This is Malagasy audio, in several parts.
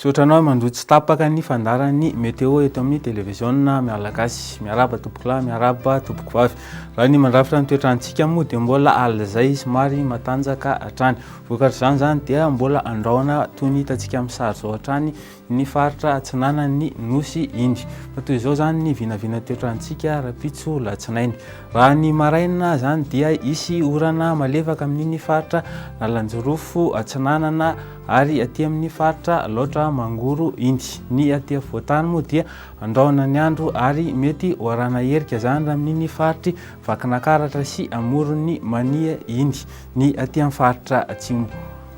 Misaotra anao mandoa tsy tapaka ny fandaharan'ny météo eto amin'ny televiziona Malagasy. Miarahaba tompokolahy, miarahaba tompokovavy. Raha ny mandrafitra ny toetrantsika moa dia mbola alizay somary matanjaka hatrany. Vokatr'izany izany dia mbola andrahona toy ny hitantsika amin'ny sary izao hatrany ny faritra atsinanan'ny Nosy iny. Fa toy izao izany ny vinavina toetrantsika rahampitso latsinainy. Raha ny maraina izany dia hisy orana malefaka amin'iny faritra Analanjirofo atsinanana ary aty amin'ny faritra Alaotra Mangoro iny. Ny aty afovoantany moa dia andrahona ny andro ary mety ho arahana herika izany raha amin'iny faritry Vakinakaratra sy Amoron'i Mania iny. Ny aty amin'ny faritra Atsimo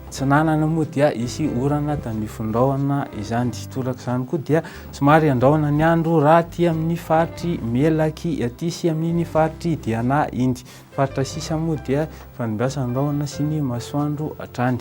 Atsinanana moa dia hisy orana tandrifin-drahona izany. Toraka izany koa dia somary andrahona ny andro raha aty amin'ny faritry Melaky aty sy amin'iny faritry Diana iny. Faritra sisa moa dia fandimbiasan-drahona sy ny masoandro hatrany.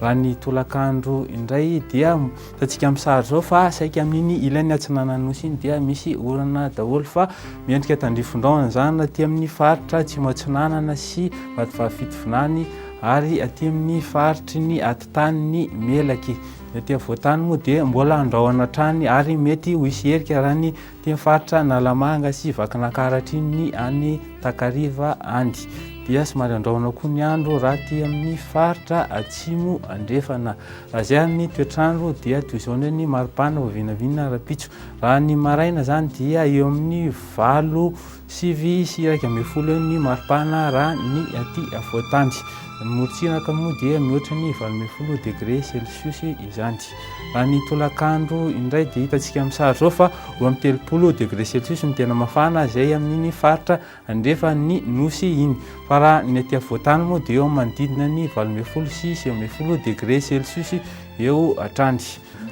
Raha ny tolakandro indray dia hitantsika amin'ny sary izao fa saika amin'iny ilany atsinanan'ny nosy iny dia misy orana daholo fa miendrika tandrifin-drahona izany aty amin'ny faritra atsimo atsinanana sy Vatovavy Fitovinany ary aty amin'ny faritry ny atitanin'i Melaky. Ny aty afovoantany moa dia mbola andrahona hatrany ary mety ho hisy herika raha ny aty amin'ny faritra Analamanga sy Vakinankaratra iny any Takariva any. Dia somary andrahona koa ny andro raha aty amin'ny faritra atsimo andrefana. Raha izay ary ny toetr'andro dia toy izao indray ny maripana vao vinavina rahampitso. Raha ny maraina izany dia eo amin'ny 8 9 11 eo ny maripana raha ny aty afovoantany. Ny morontsiraka moa dia mihoatra ny 18 degré celsius izany. Raha ny tolakandro indray dia hitantsika amin'ny sary izao fa 32 degré celsius no tena mafana izay amin'iny faritra andrefan'ny nosy iny. Fa raha ny aty afovoantany moa dia eo amin'ny manodidina ny 18 sy 19 degré celsius eo hatrany.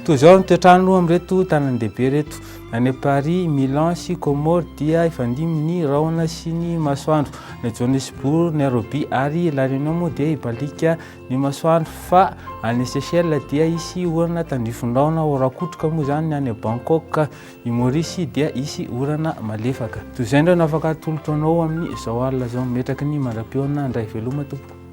Toy izao ny toetr'andro amin'ireto tanàn-dehibe ireto. Any Paris, Milan sy Comores dia hifandimby ny rahona sy ny masoandro. Any Johannesburg, Nairobi ary La Réunion moa dia hibaliaka ny masoandro fa any Seychelles dia hisy orana tandrifin-drahona ho rakotroka moa izany ny any Bangkok. I Maurice dia hisy orana malefaka. Toy izay indray no afaka atolotro anao amin'izao alina izao. Metraky ny mandra-pihaonana indray. Veloma tompoko.